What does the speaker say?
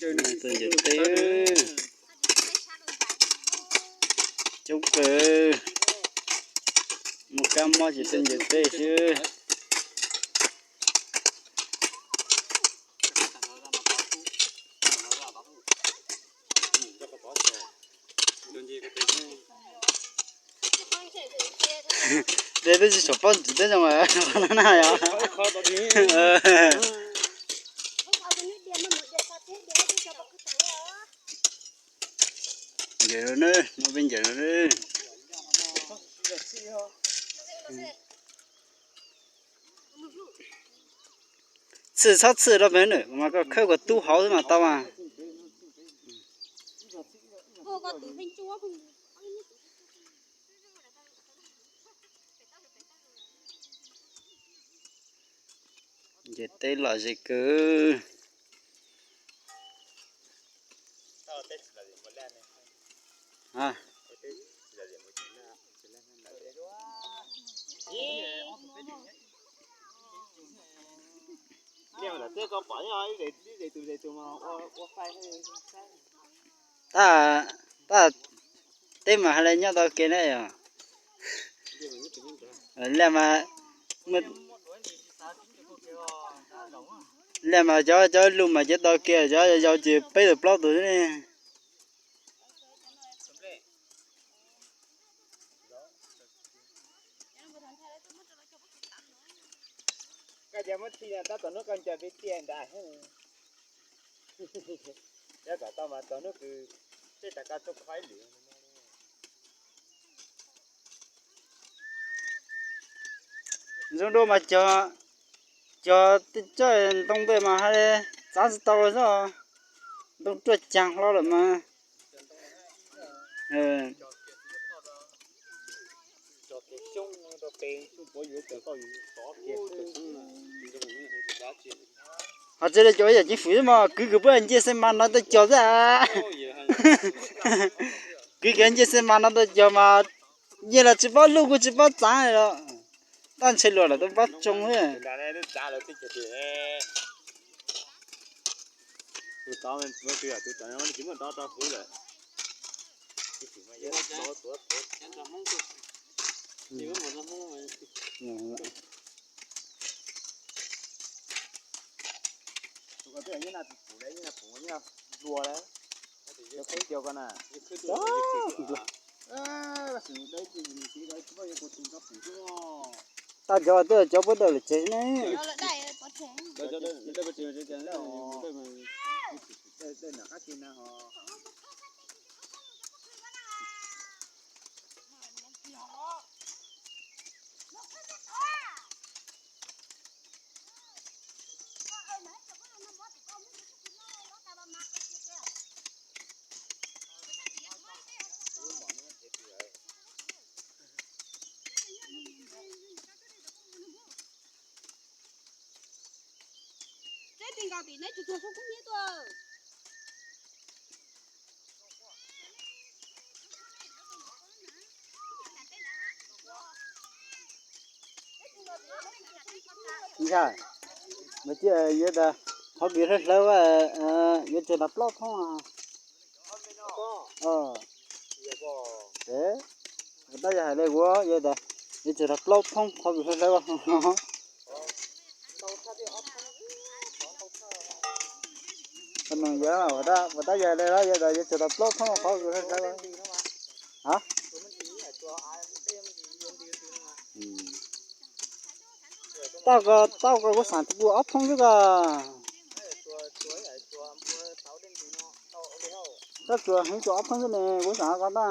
Tuaj ncaws teb, coob kawg, muaj kab mob ces tuaj ncaws teb xwb. Dej twb tsis tshua paub ntsis teb zoo na yog. Ncaws na, no peb ncaws na. Txhij txhob txhij rau pem nws mas koj khawb kom tub hauv xwb mas tau mas. Ncaws teb lom zem kawg. Tab, tab, teb mas hais li nyob tau kiag na yom. Liaj mas, liaj mas cov, cov lus mas cov tau kiag, cov yau ces peb tus plaub tus xwb ne. Koj cov muab txhij no tab tom hnub koj ncaws peb tiaj nrad. Yog kom tau mas txog hnub kws tej tas koj tuaj kho ib lwm. Zoo dua mas cog, cog coj ntoo ntawd mas hais li txav tsis tau xwb. Ntoo ruaj caag hlo lawm mas. Ho tsis li cov yam ceev fwm mas kwv kws puab ncej xeb mas no tuaj cog xwb. Kwv kws ncej xeb mas no tuaj cog mas ncej los tsis paub luj kuj tsis paub txav los, tab ntshe luag los tuaj pab tsoo xwb. Tag cov twb cov puab dawm lawm tseg ne. Ntshai, mas cia yuav tas qhov kws hlawv hlawv, yuav tseg tas plaub thoob. Tab yog hais li kuv yuav tas yuav tseg tas plaub thoob qhov kws hlawv hlawv. Ua tab yog hais li yuav tas yuav tseg tas plaub thoob qhov kws hlawv hlawv. Ha, tau ko, tau ko kuv xav tsis pub ob thoob xwb ko. Tab tsuas heev tsuas ob thoob xwb ne, kuv xav ko tab.